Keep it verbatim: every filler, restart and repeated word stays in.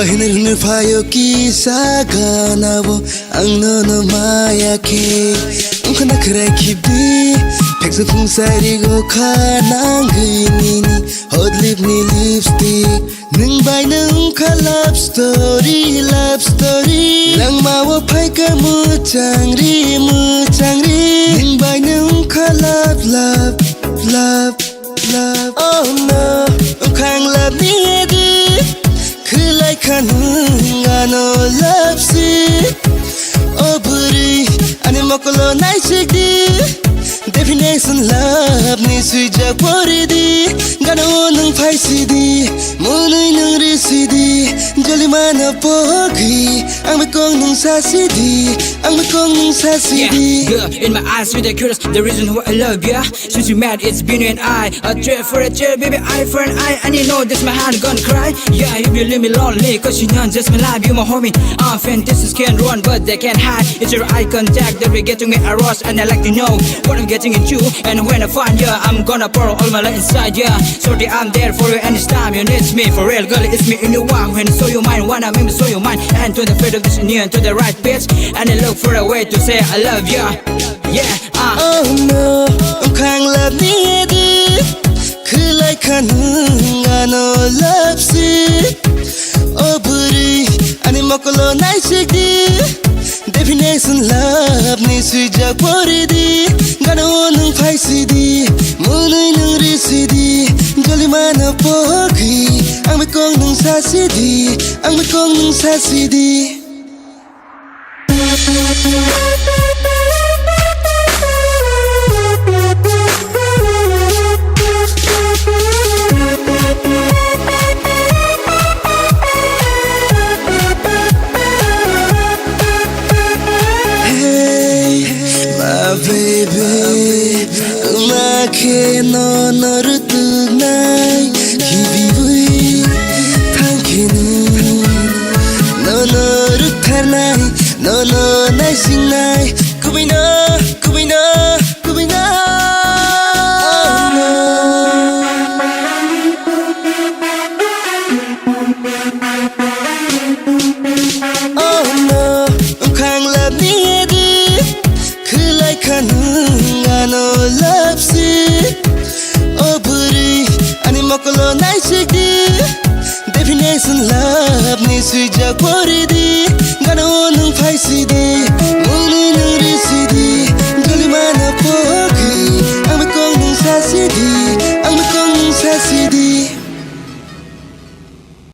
Hinir hinir phaio kisa gana bo ang nono maya khe. Wngkha na khwrai khibdi, pheksa phungsari go kha nangwi nini hot lip ni lipstick. Nwng bai nwng kha love story, love story. Langma o phaikha mwchangri, mwchangri. Nwng bai nwng kha love, love, love. Oh no, wngkha ang love ni edi, khwlai kha nwng ano love si. O bwrwi, ani mokolo naisik di, definition love ni swijak pori di. Gana o nwng phai si di, mwnwi nwng ri si di, joli mano pogwi, ang bekong nwng sa si di, ang bekong nwng sa si di. Yeah, girl, in my eyes, with the curious, the reason why I love you. Since we met, it's been an eye. A tear for a tear, baby, eye for an eye. And you know this, my heart gonna cry. Yeah, if you leave me lonely, cause you know just my life, you my homie. Our fantasies can run, but they can't hide. It's your eye contact that we get to me aroused. And I like to know what I'm getting into. And when I find you, I'm gonna pour all my love inside you. Sorry, I'm there for you anytime you need me. For real, girl, it's me in your one. When I saw you mine, wanna make me show you mine. And to the fate of this union, to the right bitch. And I look for a way to say I love you. Yeah, uh. Oh no, wngkha ang love ni edi, khwlai kha nwng ano love si. O bwrwi, ani mokolo naisik di, definition love ni swijak pori di. Gana o nwng phai si di, mwnwi nwng ri si di, joli mano pogwi, ang bekong nwng sa si di, ang bekong nwng sa si di. Hey, my baby, wngma khe nono rwtwknai, khibiwi thangkheno nono rwktharnai, nono naisingnai, kubui no, kubui no, kubui no. Oh no. Oh no, wngkha ang love ni edi, khwlai kha nwng ano love si. O bwrwi, ani mokolo naisik di, definition love ni swijak pori di. Gana o nwng phai si di, mwnwi nwng ri si di, joli mano pogwi, ang bekong nwng sa si di.